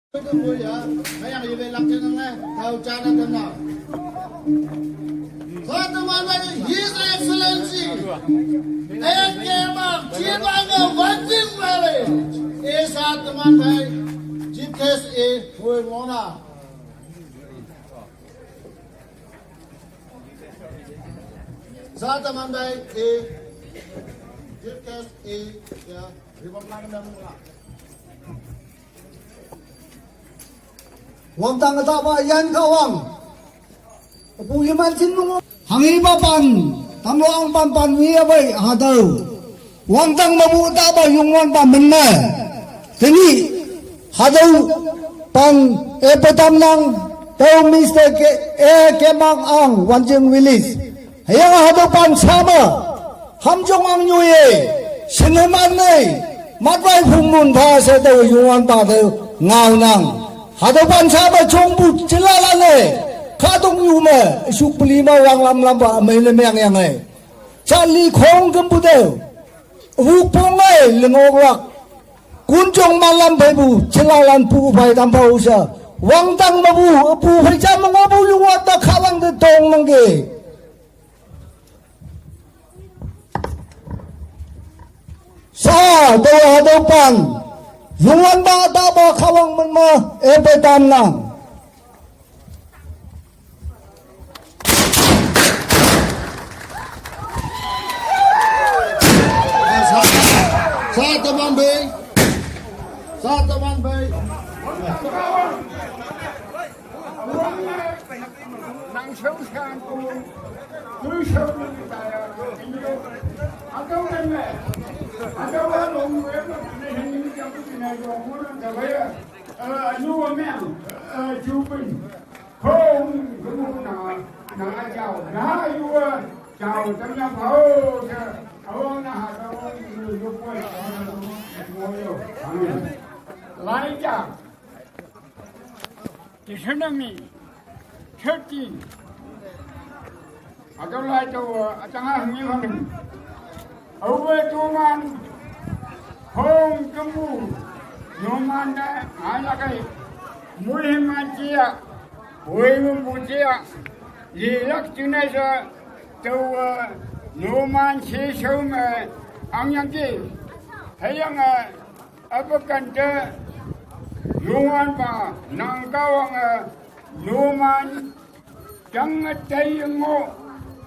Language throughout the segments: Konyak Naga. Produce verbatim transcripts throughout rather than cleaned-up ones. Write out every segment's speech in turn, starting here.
His Excellency, A K Bang, Chief Bang of Wanjing Village, A Sataman Bhai, Chief Guest A Hui Mona. Sataman Bhai A, Chief Guest A, ya, Republic Member. Wangtang ta ba yan ka wang. Pu Yiman Chin Mung. Hangi ba pan, tamlo ang pan pan wi abai hadau. Wangtang mabu ta ba Yungwan ba menna. Tini hadau pan e petam nang tau Mister K, A K Bang ang Wanjing Village. Hüyange hatüo pan sha me, hamjong ang nyoiye, shinhe man nei, matwai phungmun pha she tao Youngwanpa te ngaonang. Hatüo pan sha me jongpu jelalan-e, kahtoknyu me, üshu peli me wanglam lampa ümei ne mengyange. Jali khongkümpu te, wukpong-e lingoklak. Kunjong malam pheipu, jelalan pu phei tampao she. Wangtang mepu, pu phei ja me ngohpu Youngwanpa Kahwang te tong nangki. Sha, tao hatüo pan. Youngwanpa tapa Kahwang men me, e pei tamnang. Sha, sha teman pei. Sha teman pei. Elijah. Deuteronomy thirteen. Hatüo lai tao, üjang-a hangye hangling. Aowe toman, khongkümpu, numan te, ngailak ei. Moiman jia, woiwümpu jia, lilak jingne she, taowe, numan sheshao me, angyangki. Hüyange, apekan te, Youngwanpa, nang Kahwange, numan, jange tei ngoh,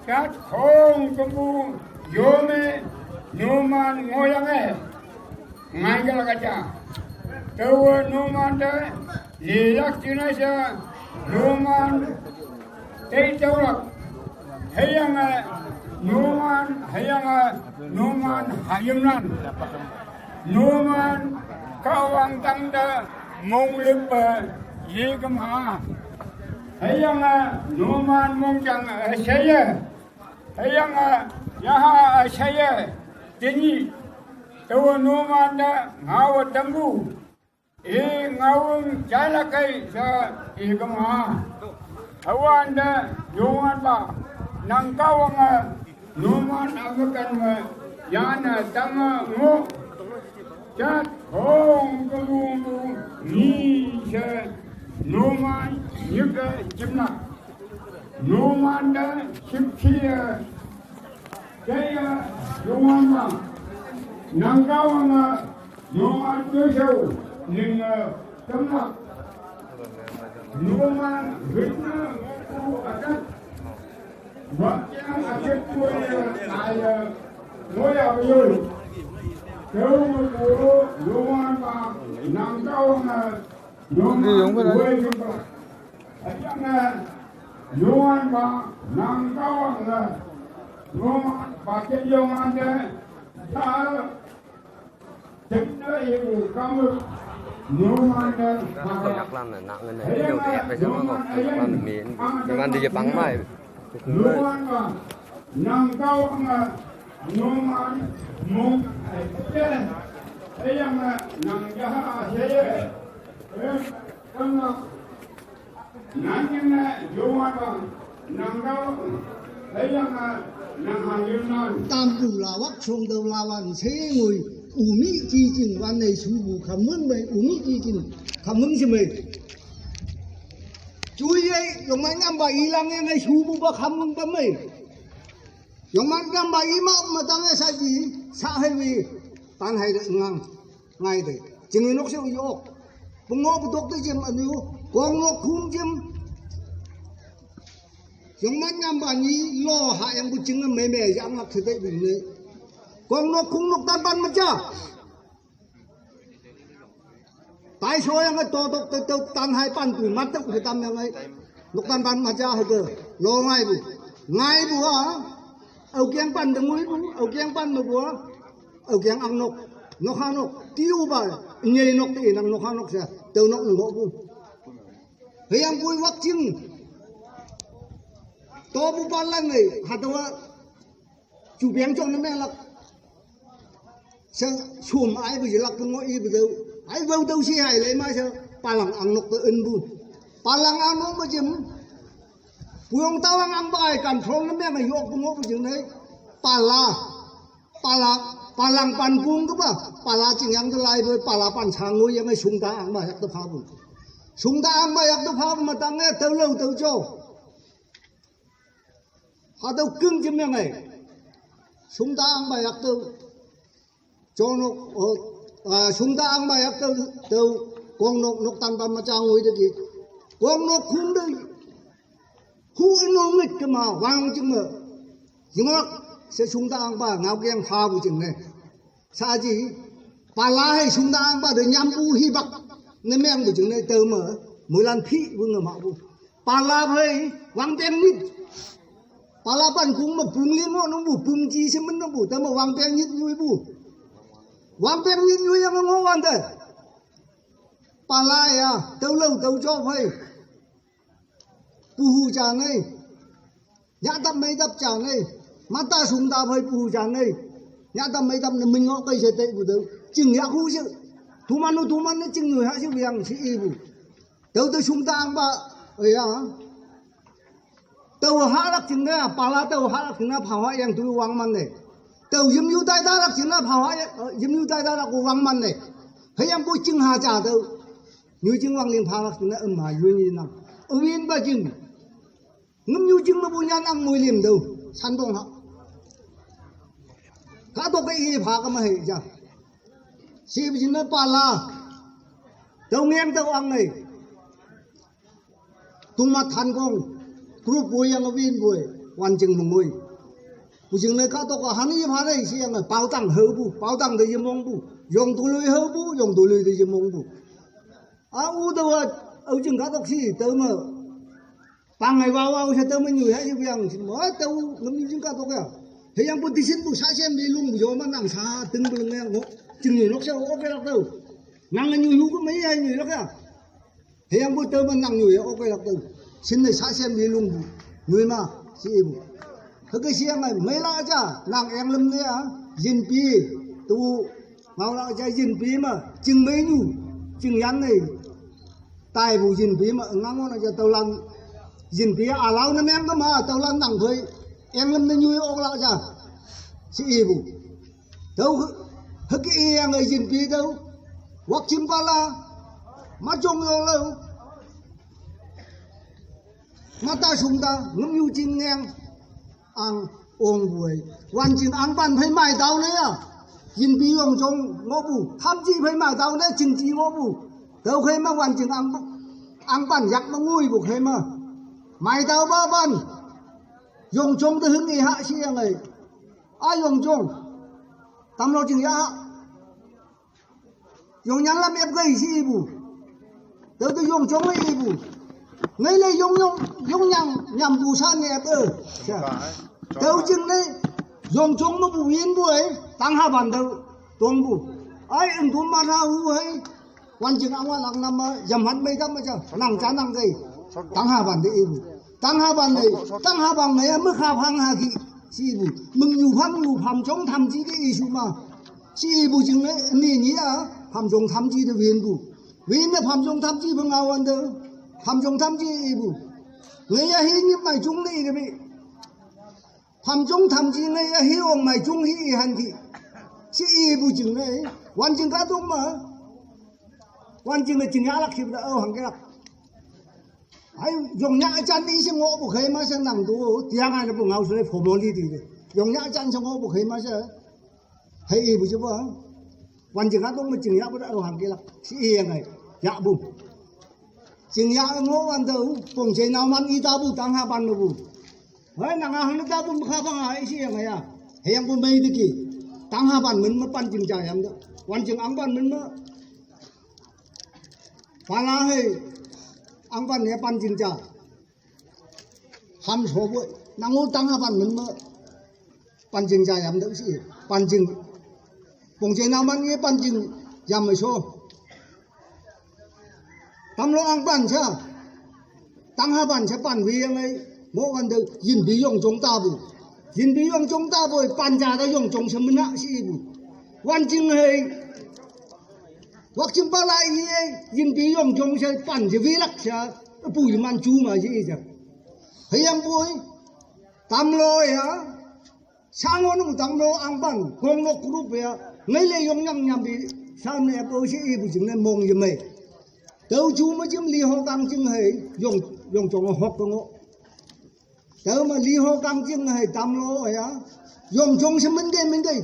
jat khongkümpu, yome, numan ngohyange, ngaikelak ja. Taowe numan te, lilak jingne she, numan, tei taolak. Hüyange, numan, hüyange, numan, hayimlan. Numan, Kahwang tangte, monglüppe, yekema. Hüyange, numan mongjang, üsheiye. Hüyange, yaha, üsheiye. Tenyih, taowe numan te, ngaowe tampu. I ngaowe jailak kei she ikema. Hüwante Youngwanpa, nang Kahwange, numan amekan me, yane tange ngoh. Jat khongkümpu ngi she, numan nyike jimlak. Numan te shüpshe Jaiye, Youngwanpa, nang Kahwange, numan toishao, linge, tamlak. Numan, hütne, ngohpu ütat. Wakjang üjep toiye, aiye, moya yoi. Tüome poro, Youngwanpa, nang Kahwange, numan, woijepa. Üjange, Youngwanpa, nang Kahwange, numan, paket Youngwanpa, ta, jemne ipu kamu, numan, Koyaklan ne, nak ngene, video de, pe sama ko, koyaklan ne, min, min man di Jepang mai. Numan, nang Kahwange, numan, mong, eh, eh, eh, yang, eh, nang jaha, eh, eh, eh, kena, nang ini, Youngwanpa, nang Kahwang, eh, yang, eh, nang hayimlan. Tampu lawak, shongtüo lawan, sengoi, umi jijing, wannei shupu, kamun mei, umi jijing. Khamung si mei. Chui ye, yong man ngam ba i lang ye ngai shu bu ba khamung ba mei. Yong man ngam ba i ma ma tang ye sa ji, sa hai wi, tan hai de ngang, ngai de. Jing nok se u yok. Pungo bu dok de jim anu, kong nok khum jim. Yong man ngam ba ni lo ha yang bu jing mei mei yang lak se de bi ne. Kong nok khum nok tan ban ma ja. Tai so yang to to to to tan hai pan tu mat tu ke tam yang ai. Nok tan ban ma ja ha ke. Lo ngai bu. Ngai bu a. Au kiang pan de ngui bu. Au kiang pan ma bu a. Au kiang ang nok. Nok ha nok. Tiu ba. Nyei nok ti nang nok ha nok sa. Teu nok ngo bu. He yang bui wak jing. To bu pan lang ngai. Ha to wa. Chu biang chong na meng lak. Sa sum ai bu ji lak bu ngo i bu deu. Ai bu deu si hai lei ma sa. Palang ang nok te en bu. Palang ang nok ma jim. Puong tawang ang ba ai kan phong na meng yok bu ngo bu jing nei. Pala. Pala. Palang pan kung ke ba. Pala jing yang de lai bu. Pala pan sang ngui yang ai sung ta ang ba yak te pha bu. Sung ta ang ba yak te pha bu ma tang ngai teu leu teu jo. Ha teu kung jim yang ai. Sung ta ang ba yak teu. Chong nok, o, a, sung ta ang ba yak teu, teu, kong nok, nok tan ba ma chang ui de ki. Kong nok khum de. Khu ino ngit ke ma, wang jing me. Jing wak, se sung ta ang ba, ngau kiang pha bu jing ne. Sa ji, pala hai sung ta ang ba de nyam bu hi bak. Ne meng bu jing ne, teu me, mui lan phi bu nge ma bu. Pala hai, wang peng ngit. Pala pan kung ma pung li ngo nung bu, pung ji se men nung bu, teu me wang peng ngit nyui bu. Wang peng ngin yu yang ngo wan de. Pala ya, teu leu teu jo phai. Pu hu cha nei. Nya dap mei dap cha nei. Mata sung da phai pu hu cha nei. Nya dap mei dap ne min ngo kai se te bu deu. Jing ya hu se. Tu man nu tu man ne jing nu ha se yang si i bu. Teu teu sung da ang ba. Oi ya. Teu ha lak jing na, pala teu ha lak jing na, pha ha yang tu wang man ne. Teu yim yu tai da lak jing na, pha ha yang, eh, yim yu tai da lak wang man ne. He yang bu jing ha cha teu. Nyu jing wang ling pha lak jing na, em ha yu ni na. Win ba jing. Ngam nyu jing ma bu nyan ang mui lim teu. San dong ha. Ka to ke i pha ka ma he ja. Si bi jing na pala. Teu ngeng teu ang nei. Tung ma than kong, group bu yang win bu, wan jing mengui. Bu jing ne ka to ka han yi pha rei si yang, pau tang heu bu, pau tang de yimong bu, yong tu lui heu bu, yong tu lui de yimong bu. A u de wa, au jing ka to si, teu ma. Pang ngai wa wa, u sa teu ma nyu ha yi yang si ma, teu ngam nyu jing ka to ya. He yang bu di sin bu sa sian bi lung bu yo ma nang sa, ting bu leng yang ngo. Jing ni nok sa, ok lak teu. Nang nyu yu ko ma yi hai nyu lak ya. He yang bu teu ma nang nyu ya, ok lak teu. Sin nei sa sian bi lung bu. Nui ma, si i bu. He ke si yang ai, mei la ja, nang eng lem ne a, yin pi, tu, ngau la ja yin pi ma, jing mei nyu, jing yan nei. Tai bu yin pi ma, ngang ngo na ja teu lan, yin pi a lau na meng ka ma, teu lan nang phei, eng lem ne nyu ok la ja. Si i bu. Teu, he ke i yang ai yin pi teu. Wak jing pala, ma jong yo leu. Mata sung ta, ngam yu jing ngang. Ang ong bu ai. Wan jing ang pan phei mai tau ne ya. Yin bi yong jong ngo bu. Tham ji phei mai tau ne jing ji ngo bu. Teu khei ma wan jing ang, ang pan yak ma ngui bu khei ma. Mai tau ba ban. Yong jong de hưng i ha si yang ai. A yong jong. Tam lo jing ya ha. Yong nyang lam ep gai si i bu. Teu teu yong jong i bu. Ngai le yong yong, yong nyang nyam bu sa ne ep e. Sa. Teu jing ne yong jong ma bu yin bu ai. Tang ha ban teu. Tong bu. Ai eng tu ma ra hu ai. Wan jing ang wan ang nam ma yam hat mei dam ma ja. Nang cha nang gai. Tang ha ban de i bu. Tang ha ban de. Tang ha ban ne ma kha phang ha ki. Si i bu. Mung yu phang yu pham jong tham ji de i su ma. Si i bu jing ne, ni ni a, pham jong tham ji de win bu. Win ne pham jong tham ji bu ngau an de. Pham jong tham ji i bu. Ngai ya hi ni mai jung ni de bi. Pham jong tham ji ngai ya hi ong mai jung hi i han ki. Si i bu jing ne. Wan jing ka dong ma. Wan jing le jing ya lak shi da o hang ke lak. Hai, yong nya jan ni shi ngo bu khei ma she nang du, tiang ai le bu ngau shi le formality de. Yong nya jan shi ngo bu khei ma she. Hai i bu shi ba. Wan jing a dong ma jing ya bu da o hang ke lak. Shi i yang ai. Ya bu. Jing ya ngo wan da u, pong jai nau man i da bu, tang ha ban ma bu. Hai, nang a hang da bu ma kha ba ngai shi yang ai ya. Hai yang bu mei de ki. Tang ha ban men ma pan jing ja yam da. Wan jing ang ban men ma. Pala hei, ang pan ne pan jing ja. Ham so bu, nang u tang ha pan men ma. Pan jing ja yam da shi, pan jing. Pong jai nau man ye pan jing yam mai so. Tam lo ang pan cha. Tang ha pan cha pan wi yang ai. Mo kan da yin bi yong jong ta bu. Yin bi yong jong ta bu, pan ja da yong jong sha men na shi bu. Wan jing hei. Wak jing pa la i ai, yin bi yong jong sha pan je wi lak sha. Pu yi man chu ma ji ja. Hei yang bu. Tam lo ya. Sa ngo nu tam lo ang pan, kong lo group ya. Ngai le yong nyam nyam bi, sa ne po shi i bu jing ne mong ye mei. Tau chu ma jim li ho kang jing hei, yong, yong jong hok ko ngo. Tau ma li ho kang jing hei tam lo ya. Yong jong shi men ge men ge.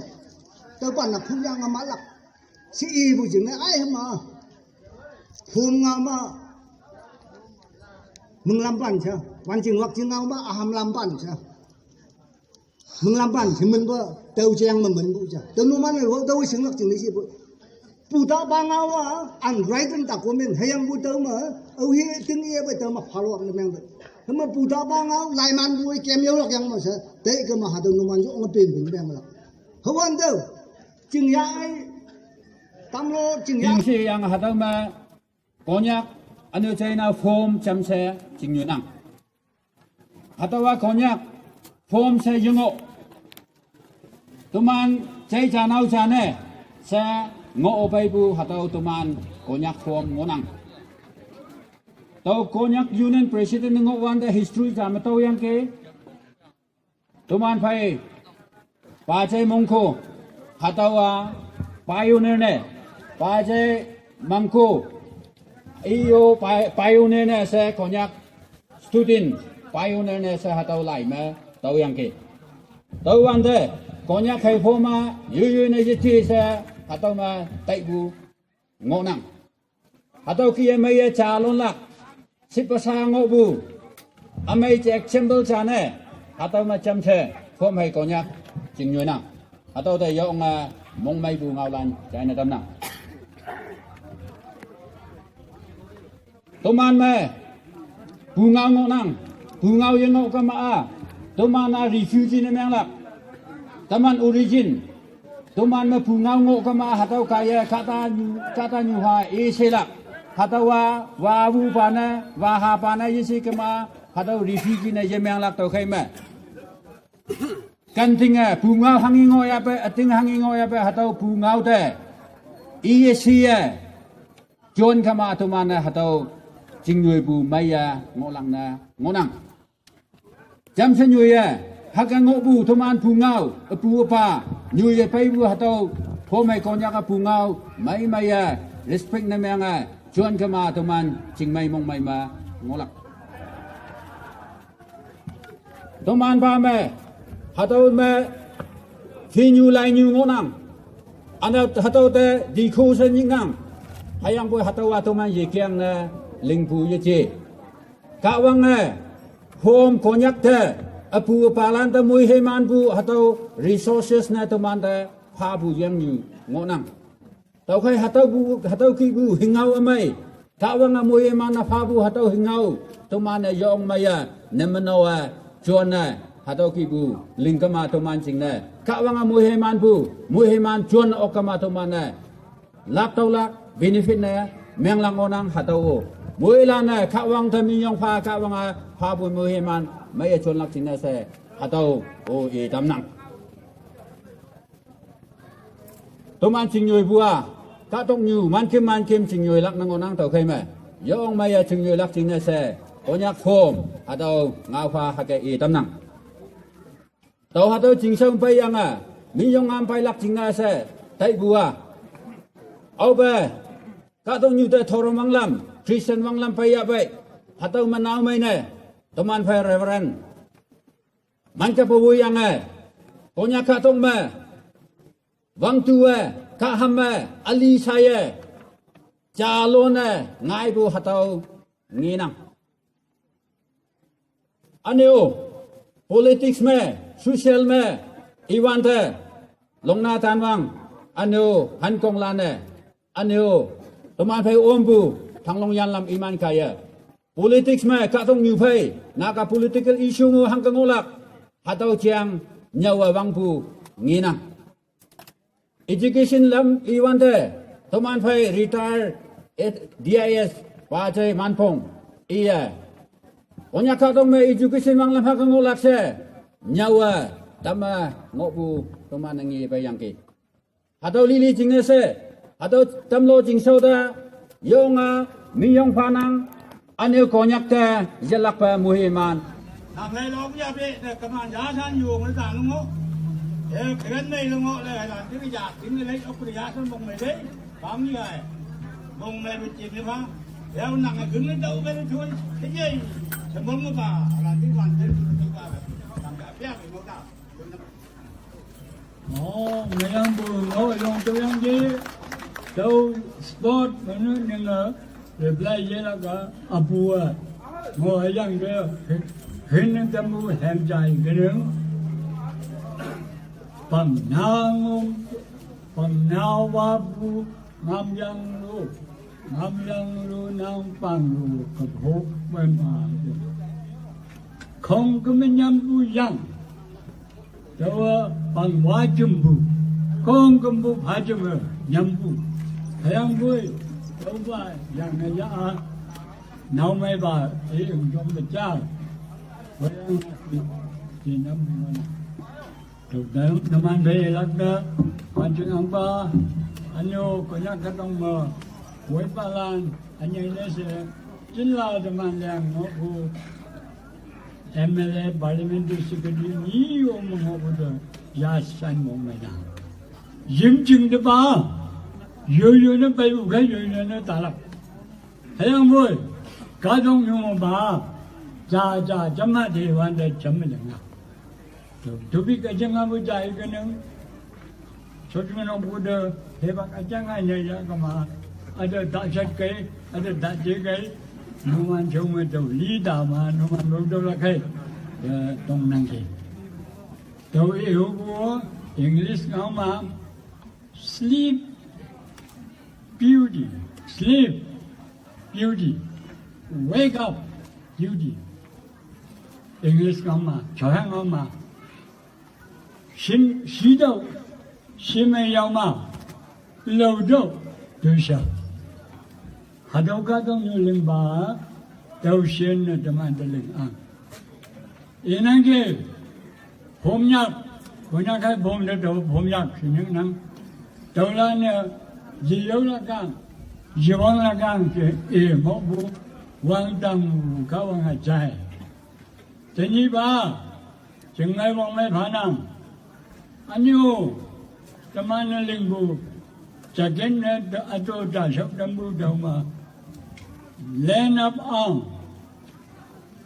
Tau pan na phun yang ma lak. Shi i bu jing ne ai ma. Phun nga ma. Mung lam pan cha. Wan jing wak jing ngau ma, a ham lam pan cha. Mung lam pan, shi men ba, tau jeng ma men bu ja. Tau nu man lo, tau sing lak jing ni shi bu. Pu ta ba ngau wa, an rai tan ta ko men, hayang bu tau ma, au hi ting ye ba tau ma follow up na meng ba. Hama pu ta ba ngau, lai man bu kem yo lak yang ma sa, te ke ma ha tau nu man yo nga pin pin meng lak. Hawan tau, jing ya ai, tam lo, jing ya. Jing shi yang ha tau ma, Konyak, anu chai na form cham se, jing yu nang. Hatau a Konyak, form she yingo. Tuman chai cha nau cha ne, she ngo o pai bu hatau tuman Konyak form ngo nang. Tau Konyak Union President ngo wan da history cha ma tau yang ke. Tuman phai, pa chai mong ko, hatau a pioneer ne, pa chai mang ko, iyo pa-, pioneer ne she Konyak student, pioneer ne she hatau lai ma, tau yang ke. Tau wan de, Konyak khai form a, yu yu ne ye chi she, hatau ma, tai bu, ngo nang. Hatau ki ye mei ye cha lon lak. Sip pa sa ngo bu. Amei che example cha ne. Hatau ma cham che. Form hai Konyak. Jing nyoi nang. Hatau te yong a mong mei bu ngau lan. Chai na tam nang. Tuman me. Bu ngau ngo nang. Bu ngau ye ngo ka ma a. Tuman a refugee ne meng lak. Taman origin. Tuman me bu ngau ngo ka ma hatau ka ye kata nyu, kata nyu ha e se lak. Hatau wa, wa wu pa ne, wa ha pa ne ye se ka ma, hatau refugee ne ye meng lak tau khai me. Kan ting e, bu ngau hang i ngo ya pe, a ting hang i ngo ya pe, hatau bu ngau te. I ye si ye. Jon ka ma tuman ne hatau, jing nyoi bu mei ya, ngo lang ne, ngo nang. Jam se nyoi ye, haka ngo bu tuman bu ngau, a bu a pa, nyoi ye pai bu hatau, po mei Konyak a bu ngau, mei mei ye, respect ne meng a, juan ka ma tuman, jing mei mong mei ma, ngo lak. Tuman pa me, hatau me, fi nyu lai nyu ngo nang. Ana hatau te, di ko se nying nang. Hayang bu hatau a tuman ye kiang ne, ling bu ye je. Ka wang e, home Konyak te, a bu a pa lan te mui he man bu, hatau resources ne tuman te, pha bu yang nyu, ngo nang. Tau khai hatau bu, hatau ki bu, hingau amei. Ka wang a mui man a pha bu, hatau hingau. Tuman e yong mei ya, ne mano a, juan e, hatau ki bu, ling ka ma tuman jing ne. Ka wang a mui man bu, mui man juan ok ka ma tuman e. Lap tau lak, benefit ne, meng lang o nang hatau o. Mui lan e, ka wang te mi yong pha, ka wang a, pha bu mui man, mei e juan lak jing ne se, hatau o e tam nang. Tuman jing nyoi bu a, ka tok nyu, man kim man kim jing nyoi lak nang o nang tau khai me. Yong mei ya jing nyoi lak jing ne se, Konyak form, hatau ngau pha hake e tam nang. Tau hatau jing sang pai yang a, mi yong ngam pai lak jing ne se, tai bu a. Au be, Kahtoknyu te thorom wanglam, Christian wanglam peiya pei. Hatüo me naomei ne, teman phei Reverend. Manke Pawoyange, Konyak kahtok me, wangtue, kaham me, ali saye, jalone, ngaipu hatüo, ngenang. Üne-o, politics me, social me, iwante, Longna Tanwang, üne-o, Hankonglan-e, üne-o, teman phei ompu, Thanglong Yanlam iman kaiye. Politics me kahtoknyu phei, Naga political issue mo hangke ngohlak, hatüo jeang, nyüowe wangpu, ngenang. Education lam iwante, teman phei retire, D I S, Pajei Manpong, iye. Konyak kahtok me education wanglam hangke ngohlak she, nyüowe, tamme, ngohpu, teman nge peiyangki. Hatüo lili jingne she, hatüo tamlo jingshao te, yonga, miyong phanang, üne Konyak te, yelakpe muhiman. Nanglai long yape, ne keman ya san yong le dan ngo. Eh, keren mei long le, dan ti ya, ting le, ok ya san mong mei le, bang ni ai. Mong mei be jin le ba. Ya nang le gung le dao be le chun, ke ye. Semong ba, dan ti wan te, ba, dan ka pia ke mo da. Oh, meyangpu, oh, yong tüoyangki. Tüo sport, mene ninge, reply yelak-a, apu-e. Ngo hüyangke, hin, hin tampu hem jai, gene. Pang nang, pang nang wapu, ngam yang lu. Ngam yang lu nang pang lu, kepok pen ma. Khong ke menyampu yang. Taowa pang wa jempu. Khong kempu pha jem, eh, nyampu. Hüyangpoi, taowa yang ne ya a. Naomei pa, eh, ung jong de ja. Hüyang, eh, nyampu mana. Tüo, teman phei lak te, wan jing angpa, üne-o, Konyak kahtok me, woipalan, ünyei ne she, jinla teman leng ngohpu, M L A, Parliamentary Secretary, ni yo me ngohpu te, ya san mong me dang. Yim jing te pa, yoyo ne peipu ke, yoyo ne talak. Hüyangpoi, kahtoknyu me pa, ja, ja, jama te wante jam me dang a. Tüo, tüopi ke jing apu jai kenang. Shojing nokpu te, hipak üjang a ne ya kema. Üte ta shat kei, üte ta je kei. Numan jong me tüo li ta ma, numan lo tüo la kei. Eh, tongnang kei. Tüo ihupu, English ngao ma, sleep beauty, sleep beauty, wake up beauty. English ngao ma, Chaoyang ngao ma. Shin, shitüoh, shinmei yao ma, loutüoh, toishao. Hatüo kahtoknyu lingpa, tüo shin ne teman te ling ang. Inangki, phomnyak, Konyak kai phom te tüo phomnyak, shinyangnang. Tüolan-e, yeyao lakang, yewang lakang, she, eh, mopu, wangdang, Kahwange jai. Tenyihpa, jingngai wangmei phanang. Üne-o, teman-e lingpu, jakin ne, üto ta shao tampu tüoma. Land of Ang.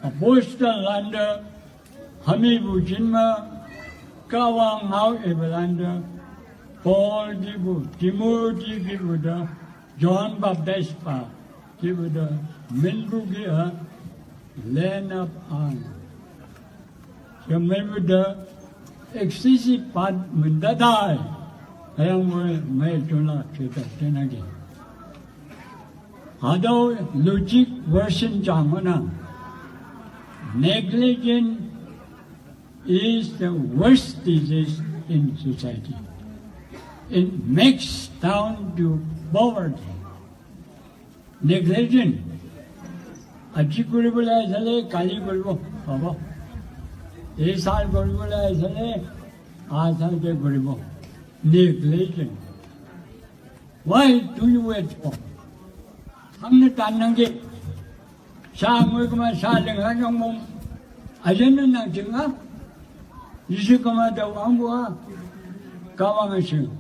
Apostle lante, hamipu jin me, Kahwang ngao ipalante, Paul kihpu, Timothy kihpu te, John Baptist pa, kihpu te, minpu kih-a, land of Ang. She minpu te, excessive part min ta tai. Hüyangpoi mei jonlak she ta tenangki. Hatüo logic version jang ngohnang. Negligence is the worst disease in society. It makes down to poverty. Negligence. Aji koribo le asale, kali koribo, pabo. Ei sal koribo le asale, aha sal ke koribo. Negligence. Why do you wait for? Hangne tannangki. Sha ngoi kema sha ling ha nyong mom. Ayen ne nang jing a. Yeshe kema tao angpu a. Kahwange shing.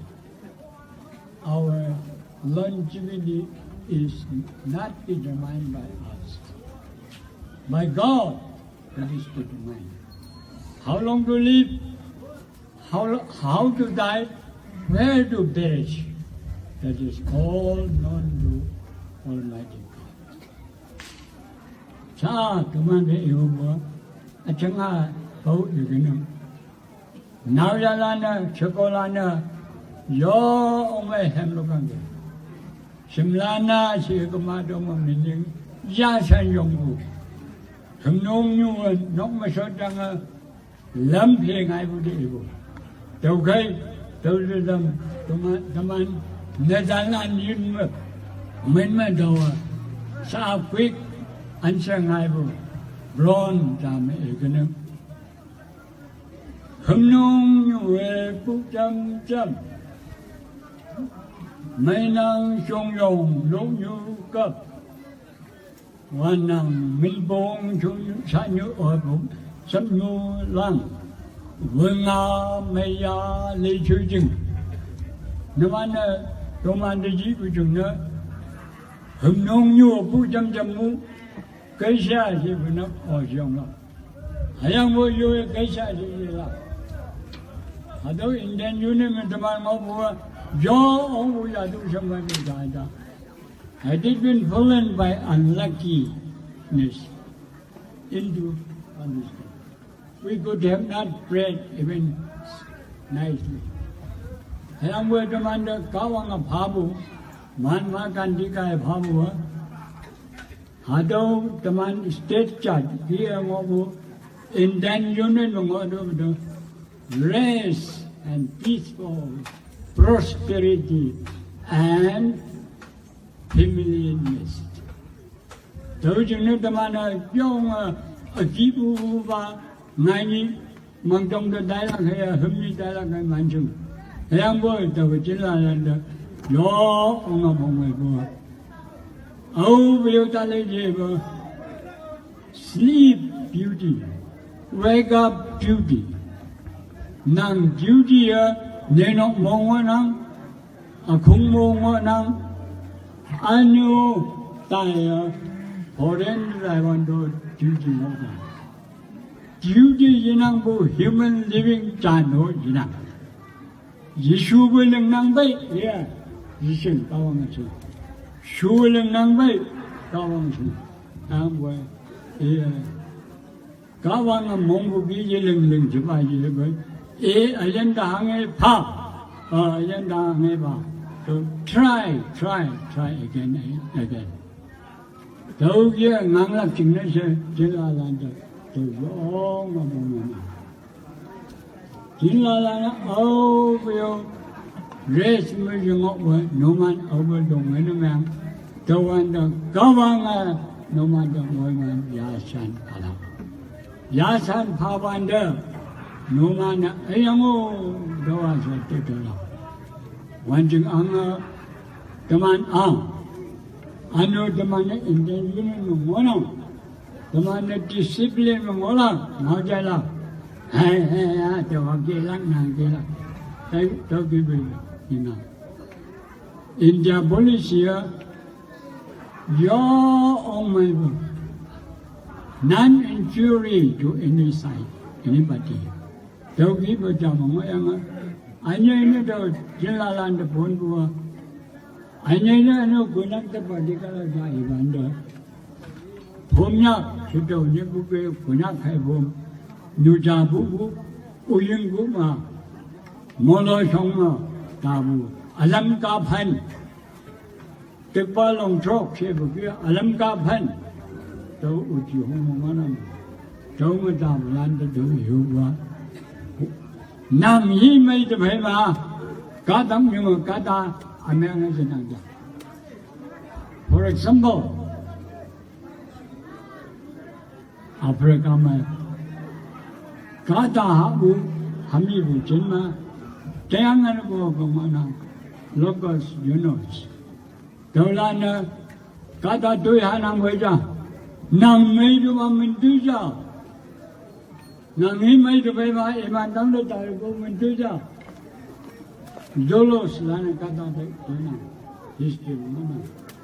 Our longevity is not determined by us, by God. That is determined. How long to live, how, how to die, where to perish, that is all known to Almighty God. Sa tuman de iwo, achanga pau iginam. Nauyalana, Chokolana, yo ome hem lokang de. Simlana, si kama dong meaning, ya san yonggu. Hemnong nyuan, nok masodanga, lam phe ngai bu de ibu. Tau kai, tau de dam, tuma, taman, ne dan an yun me, men me dawa. Sa quick, answer ngai bu. Blon, dam, e, kene. Hemnong nyue pu jam jam. Mainang shong yong, long nyu kap. Wanang min bong chu sa nyu o bu, sam nyu lang. Wenga meya le chu jing. Namana, toman de ji bu jung na. Hemnong nyu pu jam jam mu. Kai sha si bu na o siong la. Hayang wo yo kai sha si si la. Hado Indian Union me teman mo bu, yo ong bu ya du shang mai bu da da. Had it been fallen by unluckiness into punishment, we could have not prayed even nicely. Hayang wo teman de kawang a phabu, man ma kan di kai phabu, ha. Hado teman state church, dia ngobu, Indian Union ngobu do, rest and peaceful prosperity and family nest. Tau jing ne teman a yong a, a kibu ba, ngai ni, mang dong de dai la kai a, hum ni dai la kai man chung. Yang bo, tau jin la lan de, yo, ong a bong mai bo. Au, bu yo ta le je bo. Sleep beauty, wake up beauty. Nang beauty ya, ne nok mong wa nang, a kung mong wa nang, a nyu ta ya, foreign lai wan do beauty wa nang. Beauty yi nang bu human living chan ho yi nang. Yeshu bu leng nang bai, ya, Yeshu kawang chu. Shu leng nang bai, kawang chu. Ang bu, ya. Kawang a mong bu bi ye leng leng je ba ye ba. E, ayan da hang e pa. A, ayan da hang e ba. So try, try, try again, eh, again. Tau ye ngang la ching ne se, je la la da. Tau yo ma bu ma ma. Jin la la na au bu yo. Rest me je ngok bu, no man au bu dong ne mang. Tau wan da kawang a, no man da ngoi man ya san ala. Ya san pa wan de, no man na, eh, yang o, do wa sa te te la. Wan jing ang a, teman ang. Ano teman na Indian Union no ngono. Teman na discipline no ngola, ngau jai la. Hai, hai, ya, te wa ke la, nang ke la. Hai, to ki bi, ina. India policy ya, yo ong mai bu. Non-injury to any side, anybody. Tau ki bu jam mo yang a. Anya ini tau jin la lan de pon bu a. Anya ini anu gunang te pa di ka la ja i ban de. Phom nyak, shu tau ni bu ke gunang khai phom. Nu ja bu bu, u yin bu ma. Mo lo shong ma, ta bu. Alam ka phan. Tekpa long chok che bu kia alam ka phan. Tau u ji hong hong anam. Tau ma ta bu lan ta tau yu wa. Nang yi mai ta phai ma. Ka tam yu ma ka ta ameng na se nang ta. For example, Africa ma. Ka ta ha bu, ha mi bu chin ma. Tayang an bu bu ma na. Locust, you know. Tau la na, ka ta tui ha nang wei ja. Nang mei du ma min du ja. Nang hi mei du wei ma iman dang du ta bu min du ja. Zolos la na ka ta tui na. History ma na.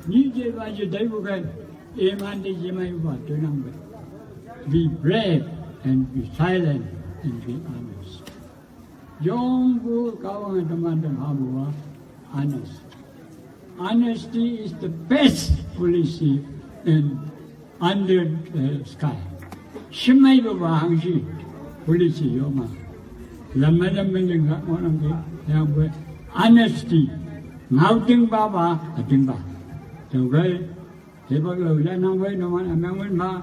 Ni je ba je dai bu kai. Iman de je mai ba tu nang ba. Be brave and be silent and be honest. Yong bu kawang teman dan habu ba honest. Honesty is the best policy in under the sky. Shimai ba ba hang shi policy yo ma. Lama lama ling ha mo nang ke yang bu honesty. Ngau ting ba ba a ting ba. Tau kai. He bak lo ya nang wai no man a mang win ma.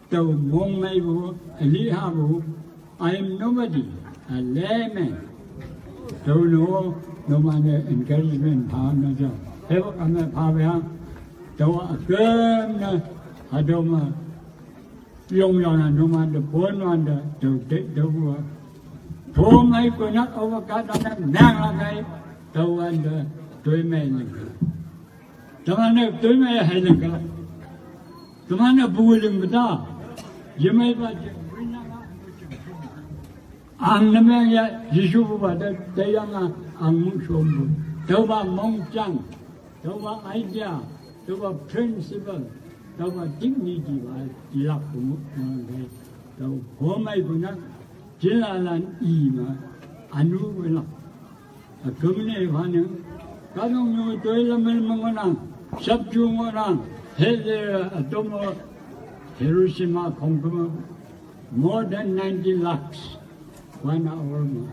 Tau mong mai bu a li ha bu. I am nobody, a layman. Tau no no man a encouragement pa na ja. He bak a ma pa ba. Tau a kem na a do ma. Yong yong na no man de bon man de tau de tau bu. Tau mai ko nak a wa ka da na nang la kai. Tau wan de tui mai ni. Teman-teman, tu mai hai leng kala. Teman-teman, bu leng beta. Ye mai ba je. Ang nama ya Yesu bu ba da da yang a ang mu shom bu. Tau ba mong chang. Tau ba idea. Tau ba principle. Tau ba dignity ba ilak bu mu. Tau homai bu na. Jilalan i ma. Anu bu lak. A kemne phane, kanong nyo toi lamel mengonang, sap chu ngonang, hele atomo Hiroshima kongkuma, more than ninety lakhs, wana orma,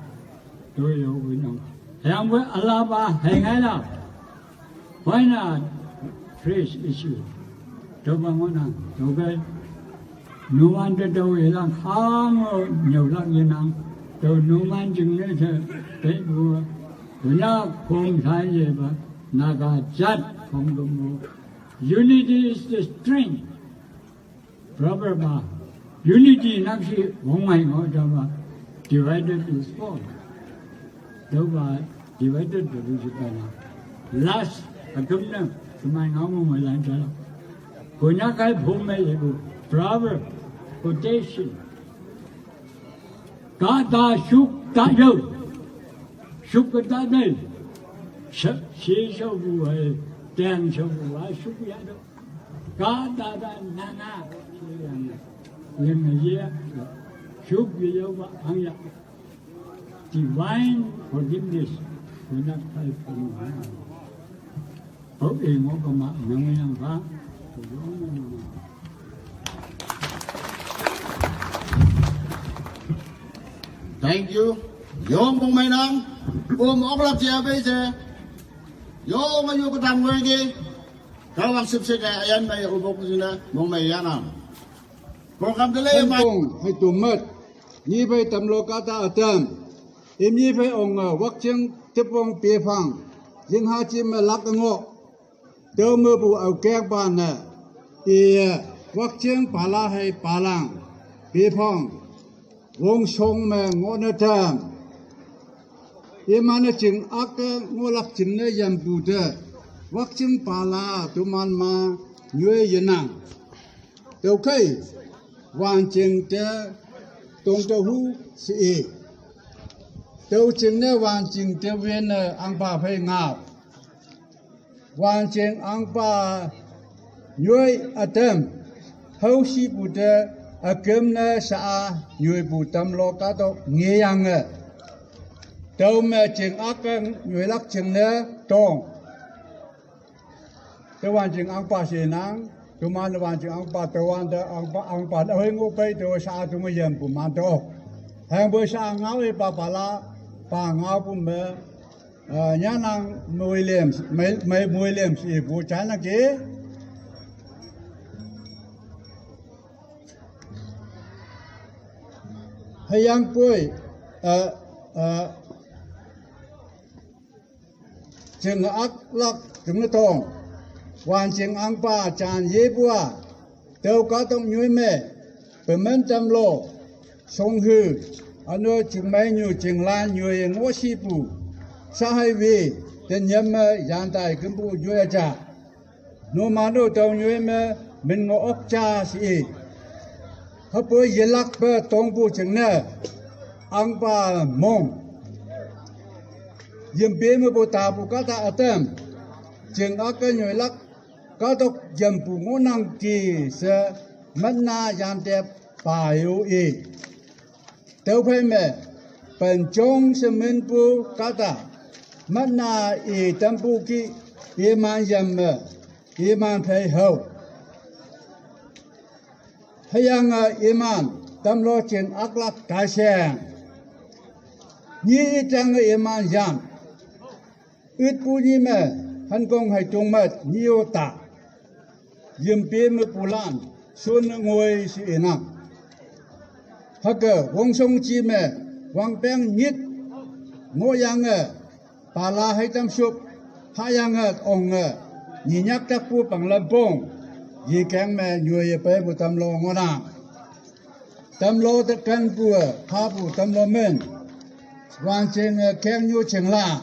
toi yo winong. Heyang we alaba, hengela. Why not? Fresh issue. Tau ba ngonang, tau kai. Numan te tau ilang hang o nyau lang yenang. Tau numan jing ne te te bu. Tuna kong sai ye ba. Naga jat kong dum bu. Unity is the strength. Proverb ba. Unity nak si wong mai ngo jama. Divided is fall. Tau ba divided de bu si ba na. Last, a gum na, kumai ngau mo mai lan jala. Ko na kai bu mai le bu. Proverb, quotation. Ka da shuk da yo. Shuk ka da dai. Shi shau bu hai, tang shau bu hai, shuk ya do. Ka da da na na. Len na ye. Shuk ye yo ba ang ya. Divine forgiveness. Ko na kai bu. Hau e ngo ka ma nang yang ba. Thank you. Yong mong mai nang. Um ok lap jia bei je. Yong ayu ka dam ngoi ge. Ka wang sip sik ayan mai u bok sina mong mai ya nang. Program de le mai. Kong hai tu mat. Ni bai tam lo ka ta atam. Im ni bai ong a wak cheng tip wong pe phang. Jing ha chi ma lak ngo. Tau me bu au kek ba ne. I wak cheng pa la hai pa lang. Pe phang. Wong song me ngo ne tam. Ye ma ne ching ak ke ngo lak ching ne yam bu de. Wak ching pa la tu man ma nyue ye nang. Tau kai wan ching te tong tau hu si e. Tau ching ne wan ching te wen ne ang pa phai ngap. Wan ching ang pa nyoi atem. Hau si bu te akem ne sa a nyoi bu tam lo ka to nge yang e. Tau me ching ak ke nyoi lak ching ne tong. Te wan ching ang pa si nang. Tu man wan ching ang pa te wan te ang pa ang pa hoi ngo pai te sa tu me yem bu man to. Hang bu sa ngau e pa pa la pa ngau bu me. Nyanang Williams, mai Williams ibu chana ke. Hayang pui, cheng ak lak cheng tong. Wan cheng ang pa chan ye bua. Tau ka tong nyoi me. Pemen tam lo. Song hu. Ano ching mai nyu ching lan nyu ye ngo si pu. Sa hai we. Ten yam me yan tai kem pu nyu ya cha. No ma no tau nyu me men ngo ok cha si e. Ha po ye lak pe tong pu ching ne. Ang pa mong. Yem pe me pu ta pu ka ta atam. Ching ak ke nyu lak. Katok jampu ngonang ki se matna yantep payu i. Teuphei me, penchong se minpu kata, matna i tampu ki iman yam me, iman phei hau. Hüyange iman tamlo ching aklak taisheng. Nyi itange iman yam. Itpu nyi me, hankong hai tungmet nyi o ta. Yimpi me pulan, sun ngoi si inang. Hake, wongsong chi me, wangpeng nyit, ngoyange, pala hai tam shup, hayange, onge, nyinyak takpu panglampong, yikeng me, nyue ye pe bu tamlo ngonang. Tamlo tekan pu, pha pu tamlo men. Wan ching, eh, keng nyu ching la.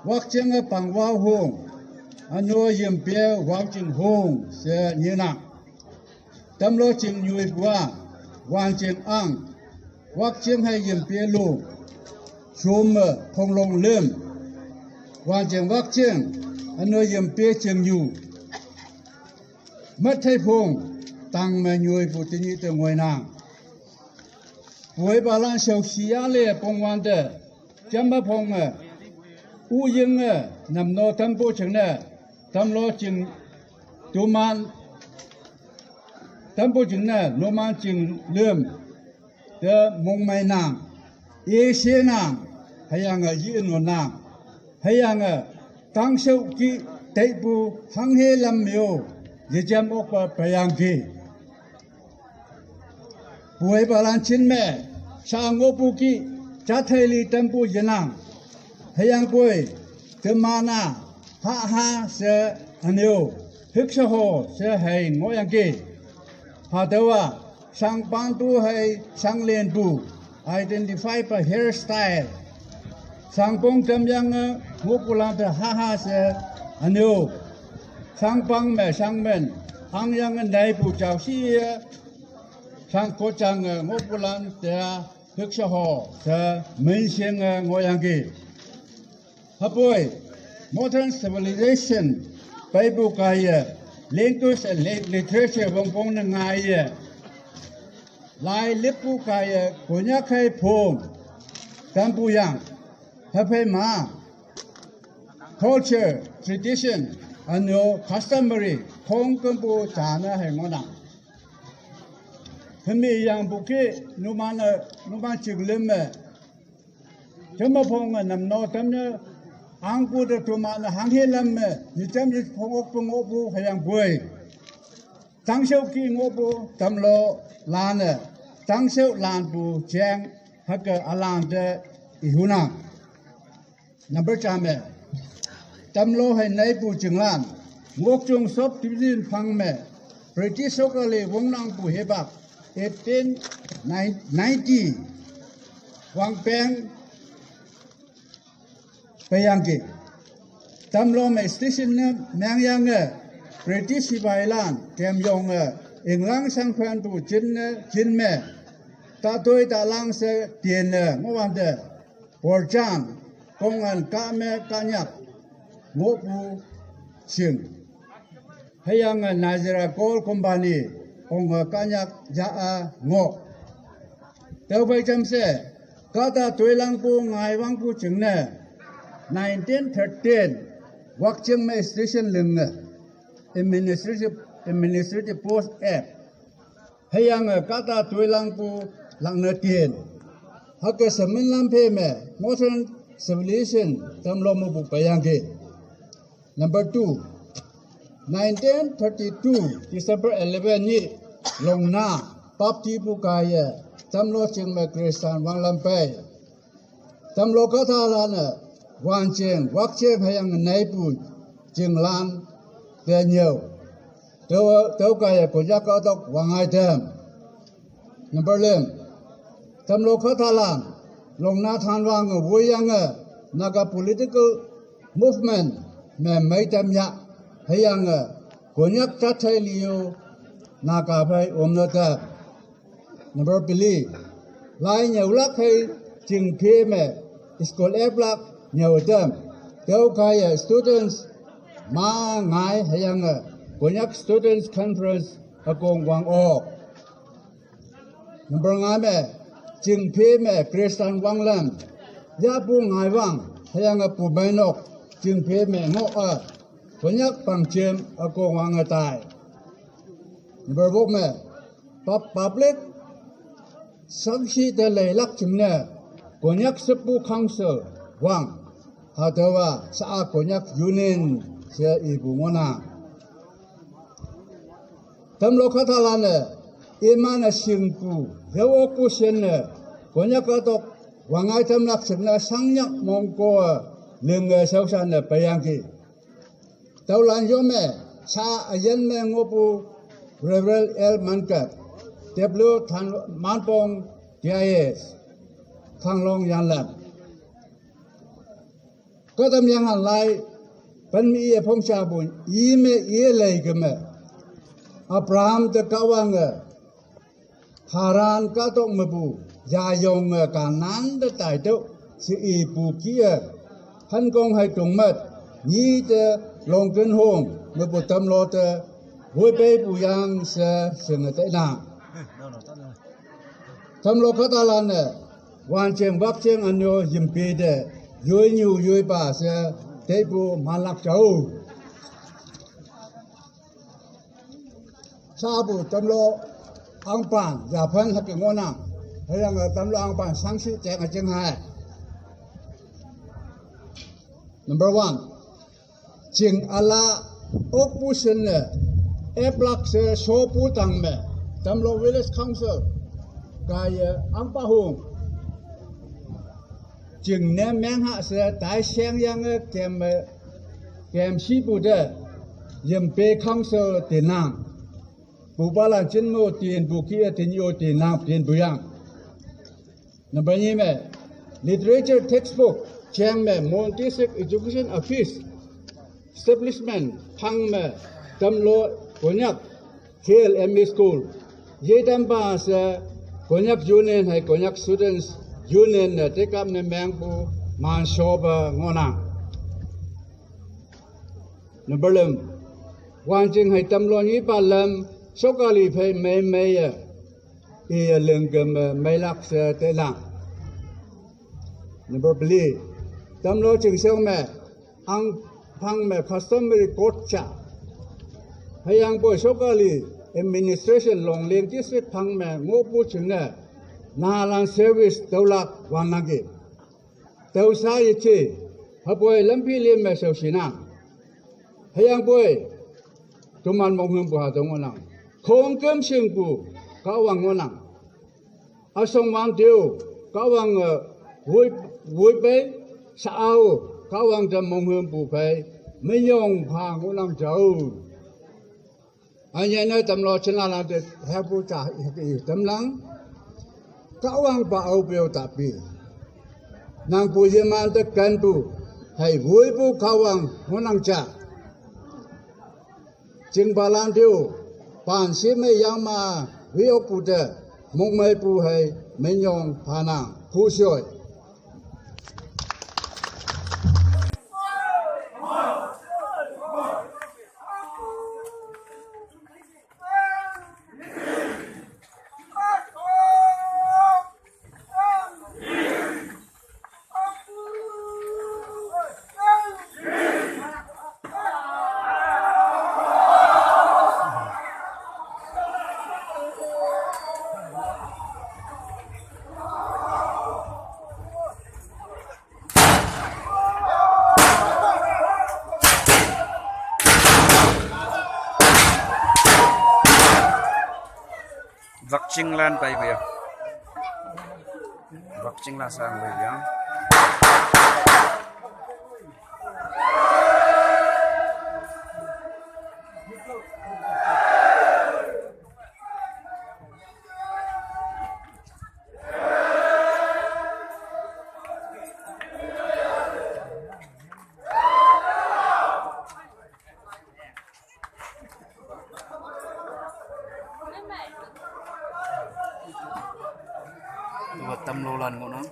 Wak ching, eh, pang wau hung. Ano yim pie wau ching hung, se nyi na. Tamlo ching nyu i pua. Wan ching ang. Wak ching hai yim pie lu. Chum, eh, phong long lim. Wan ching wak ching. Ano yim pie ching nyu. Mat thei phung, tang me nyoi pu tinyi te ngoi nang. Pui balan shau shia le pong wan te, jam ba phong e, u ying e, nam no tam po ching ne, tam lo ching, tu man, tam po ching ne, lo man ching lem, te mong mai nang, e she nang, hayang a yi no nang, hayang a tang shau ki tei pu hang he lam myo, ye jam ok pa payang ki. Pui balan chin me, sha ngo pu ki, cha thei li tam pu ye nang, hayang pui, te ma na, ha ha se, anyo, hik sha ho se, hai ngo yang ki. Ha te wa, Shang pan tu hai shang len tu. Identify pa hairstyle. Shang pong tam yang, eh, ngu pu lang te ha ha se. Anu. Shang pang me shang men. Ang yang, eh, nai pu chao shi, eh. Shang ko chang, eh, ngu pu lang te, eh, hik sha ho se. Men sheng, eh, ngo yang ki. Hapoi, modern civilization, Bible kaiye, language and li-, literature wongpong ne ngaiye, lai lippu kaiye, Konyak hai phong, tampu yang, hapoi ma, culture, tradition, ano customary, phong kampu chana hai ngona. Hemi yang buki, numana, numan chiglim me, Chama phong a nam no tam ne, ang pu de tu ma na hang he lam me, ni cham ni phong ok pung ok pu hayang pui. Tang shau ki ngok pu tam lo lan e, tang shau lan pu cheng hake a lan te i hu nang. Number cha me. Tam lo hai nai pu ching lan. Ngok chung sop division phang me. British sokali wong nang pu he bak. Eighteen ninety. Wang peng payang ki. Tam lo me station ne meng yang e. British sipai lan. Kem yong e. England sang phan pu chin ne, chin me. Ta toi ta lang se tien ne. Ngo wan de. Por chan, kong an ka me ka nyak, ngo pu sing. Hayang a Nigeria Coal Company, kong a ka nyak ya a ngo. Teu bai cham se, ka ta tui lang pu ngai wang pu ching ne, nineteen thirteen, wak ching me station ling ne, administrative, administrative post act. Hayang a kata tui lang pu lang ne tien. Hake semin lam phe me, modern civilization, tam lo mo bu payang ke. Number two, nineteen thirty-two, December eleven ni, long na, pap ti pu kaiye, tam lo ching me Christian wang lam pay. Tam lo ka tha lan e, wan cheng, wak cheng hayang nai pu, cheng lan, te nyeo. Teu, teu ka ye ko ja ka tok wang ai tem. Number lem. Tam lo ka tha lan, long na than wang e, wui yang e, Naga political movement, me mai tam ya, hayang e, Konyak ta thai liu, Naga pai om no tem. Number pili, lai nyau lak hai ching phe me, school ep lak nyau tem. Teu kaya students, Ma ngai hüyange Konyak Students Conference ükong wang ok. Number nga me, Chingphe me Christian wanglam, yahpu ngai wang, hüyange pu meinok, Chingphe me ngoh-a, Konyak pangjem ükong wange tai. Number wok me, pub-, public sangshi te leilak jingne, Konyak Shepu Council wang, hatüowa sha-a Konyak Union she ipu ngohnang. Tamlo kahtalan-e, iman-e shingpu, yao okpu shinne, Konyak kahtok wangngai tamlak jingne shangnyak mongko-e, linge shaoshanne peiyangki. Tüolan yo me, sha üyin me ngohpu Reverend L Mankat, W Tan Manpong, D I S, Kanglong Yanlam. Kahtamyenghan lai, pen me iye phongshapu, i me iye leikeme, Abraham te Kahwange, Haran kahtok mepu, yayonge Kanan te taitüoh, she ipu kih-e, hankong hei tongmet, nyi te longken hong, mepu tamlo te, woipeipu yang she, shinge tainang. Tamlo kahtalan-e, wanjeng wakjeng ünyo yimpi te, yoinyu yoipa she, teipu manlak jao. Shapu tamlo ahngpan, yaphan hüke ngohnang, hüyange tamlo ahngpan shangshi jeng üjing hai. Number one, ching üla okpu shinne, eplak she shopu tangme, tamlo Village Council, kaiye ahngpa hung. Jingne mengha she tai shengyange kemme, kem shipu te, yimpe council tenang. Pupalan jinmo tenpu kih-e tenyo tenang tenpu yang. Number nyi me, literature textbook, jeng me, Mon District Education Office, establishment, phang me, tamlo, Konyak, K L M E school, yetampa she, Konyak Union hei Konyak Students Union ne tekap ne mengpu, manshope ngohnang. Number lüm, wanjing hei tamlo nyipa lam, sokali phei mei meiye, iye lingkeme meilak she tenang. Number peli, tamlo chingshao me, ahngphang me customary court ja, hüyangpoi sokali administration Longleng District phang me ngohpu jingne, nahalan service tüolak wangnangki. Tüo sha yeje, hüpoi lamphi lin me shaoshinang. Hüyangpoi, toman monghümpu hatüo ngohnang. Khongküm shingpu, Kahwang ngohnang. Üshong wangtüoh, Kahwange, woi, woipei, sha-ao, Kahwang te monghümpu phei, minyong pha ngohnang jao. Ünyei ne tamlo jinlalan te hüpu ja i tamnang. Kahwangpa aope-o tapi, nangpu yeman te kenpu, hei woipu Kahwang ngohnang ja. Chingpalan tüo, pan shi me yangma, wi okpu te, mongmeipu hei, minyong phanang, pushoi. Wakchinglan pai kuya. Wakchinglan sang kuya. Tuwa tamlolan ngohnang.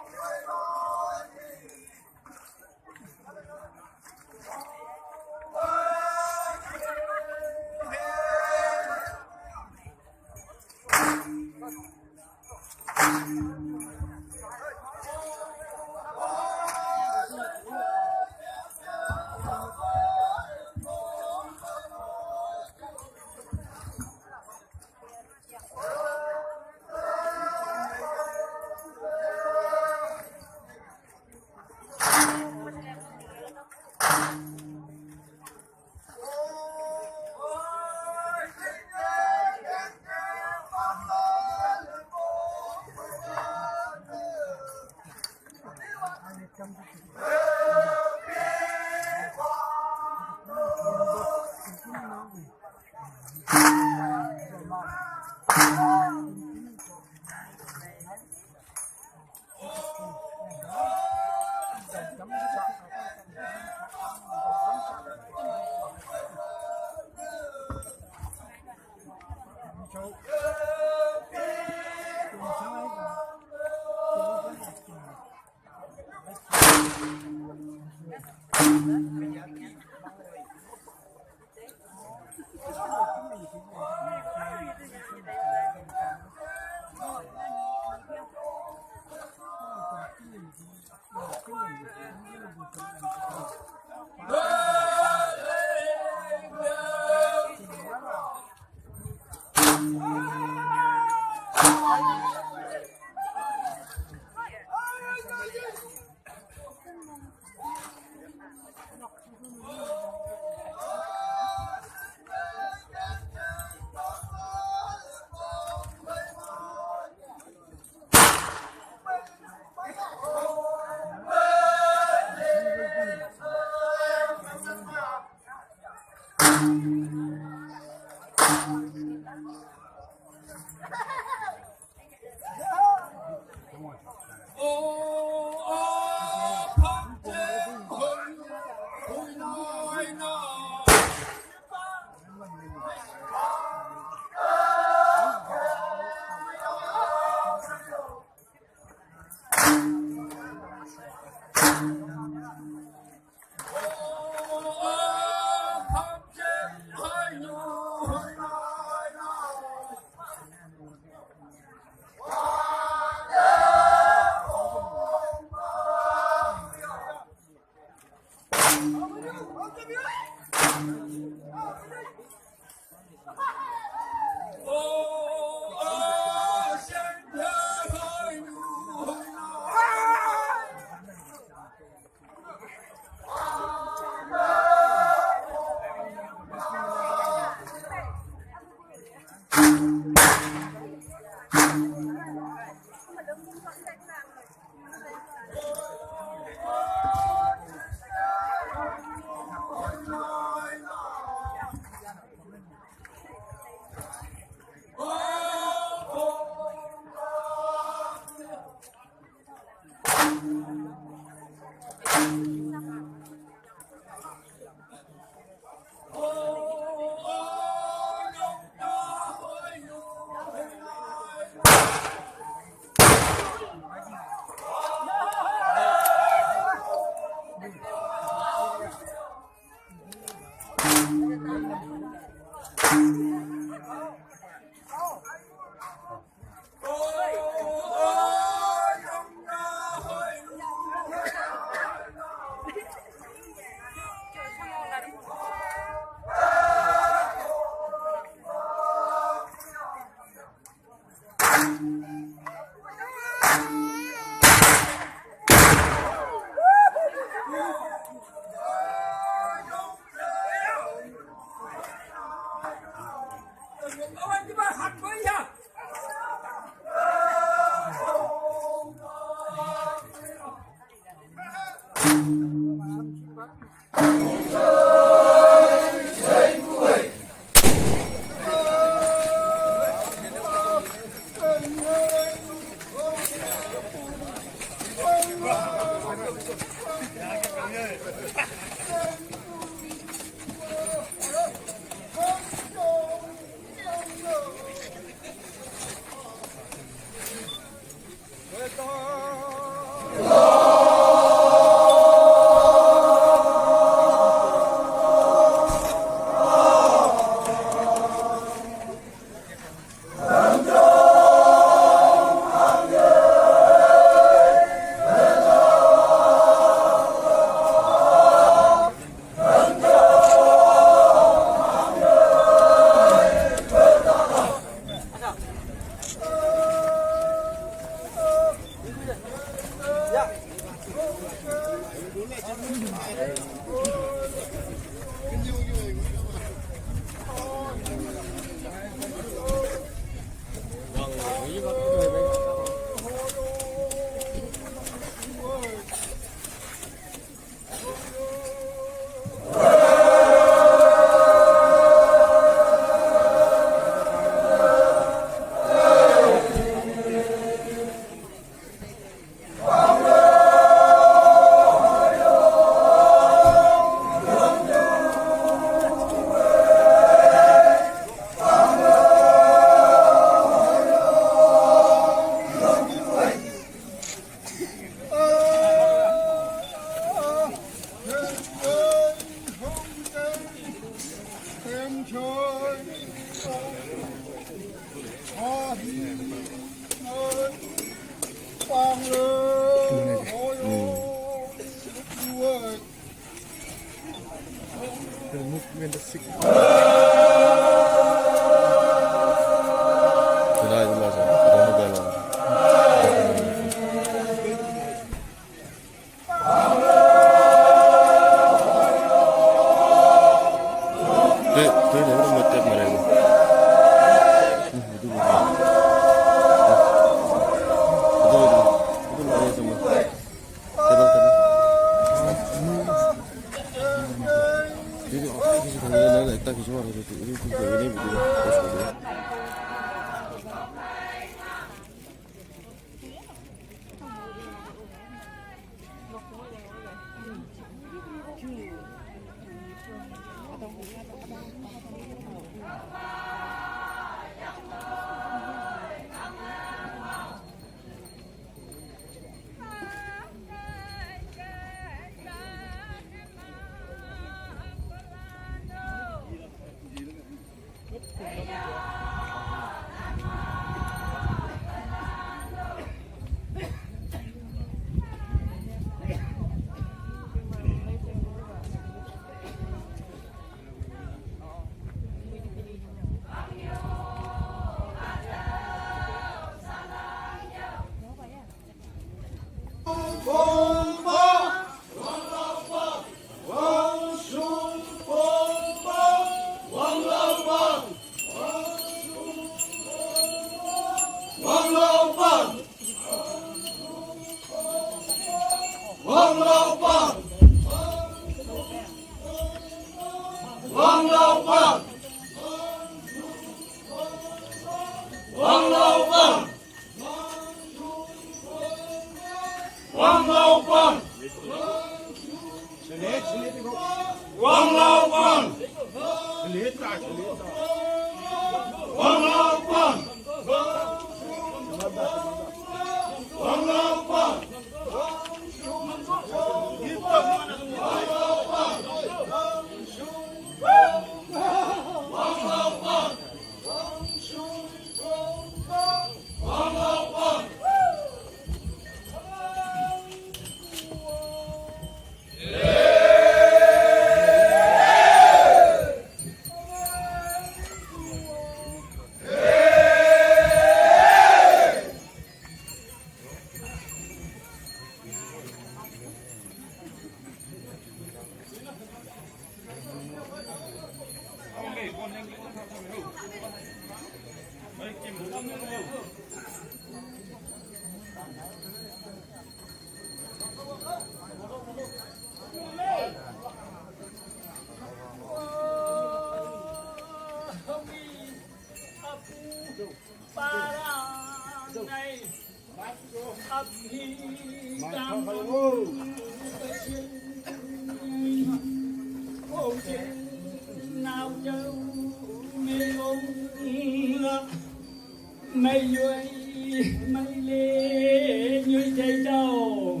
Mày vui, mày lê, vui thầy đâu.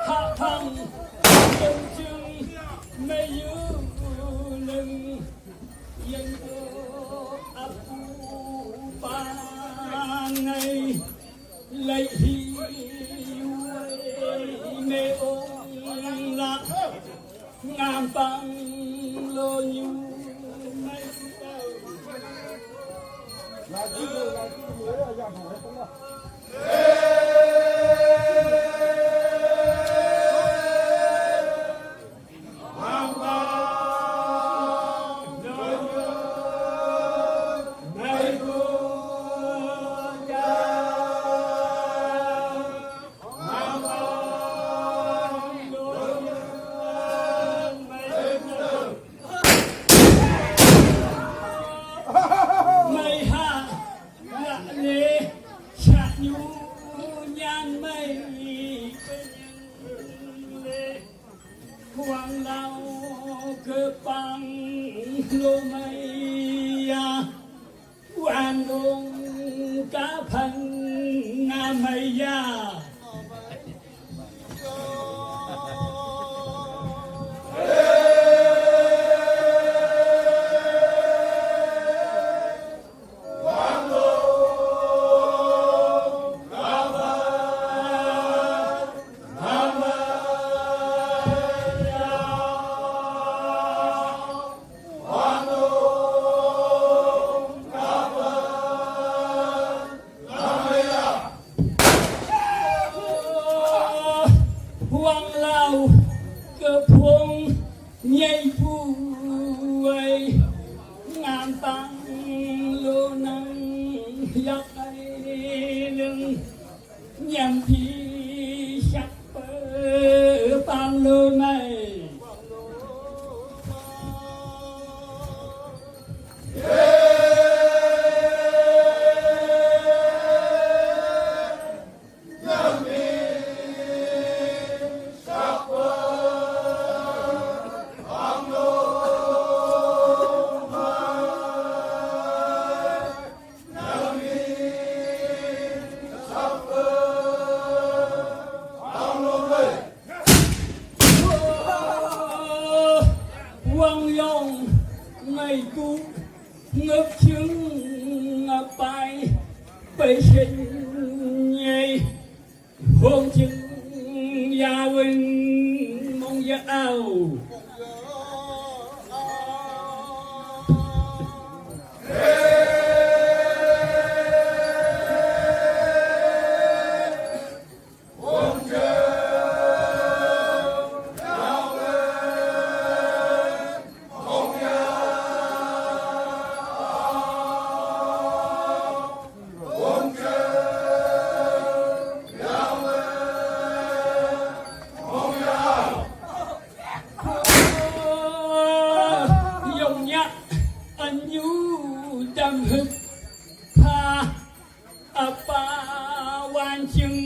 Hapang, jeng jeng, mayu neng, yen ko apu pangai, lai hi wei me ong la. Ngam pang lo nyu mai. Mei ha, la le, sha nyu, nyan mei, le, huang lau, ke pang, lo mei ya. Wan dong ka phang nga mei ya. Huang lau ke phung nyei phu ai, ngam pang lo nang yak ai lưng. Nhằm khi sắc bơ pang lơ mây. Huang yong ngai tu ngập chứng ngập pai pai sinh nhai hong chứng ya win mong ya ao. Yong nhạc anh nhu tâm hức pha. Apa wan chưng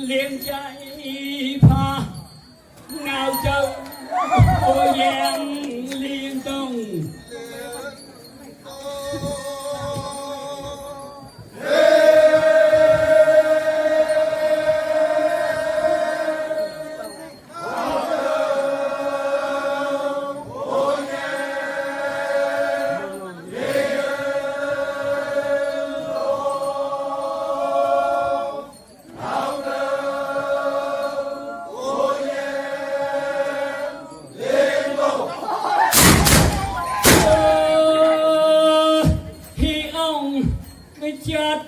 liên jai pha. Ngao châu ô yang liên tông. Hi ong kechat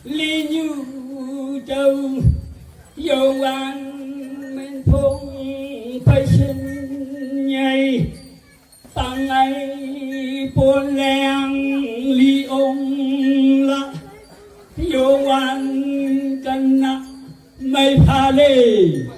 li nyu dau. Yowan men phong pai shen nyai. Tang ai pon leng li ong la. วันกันนะไม่พาเลย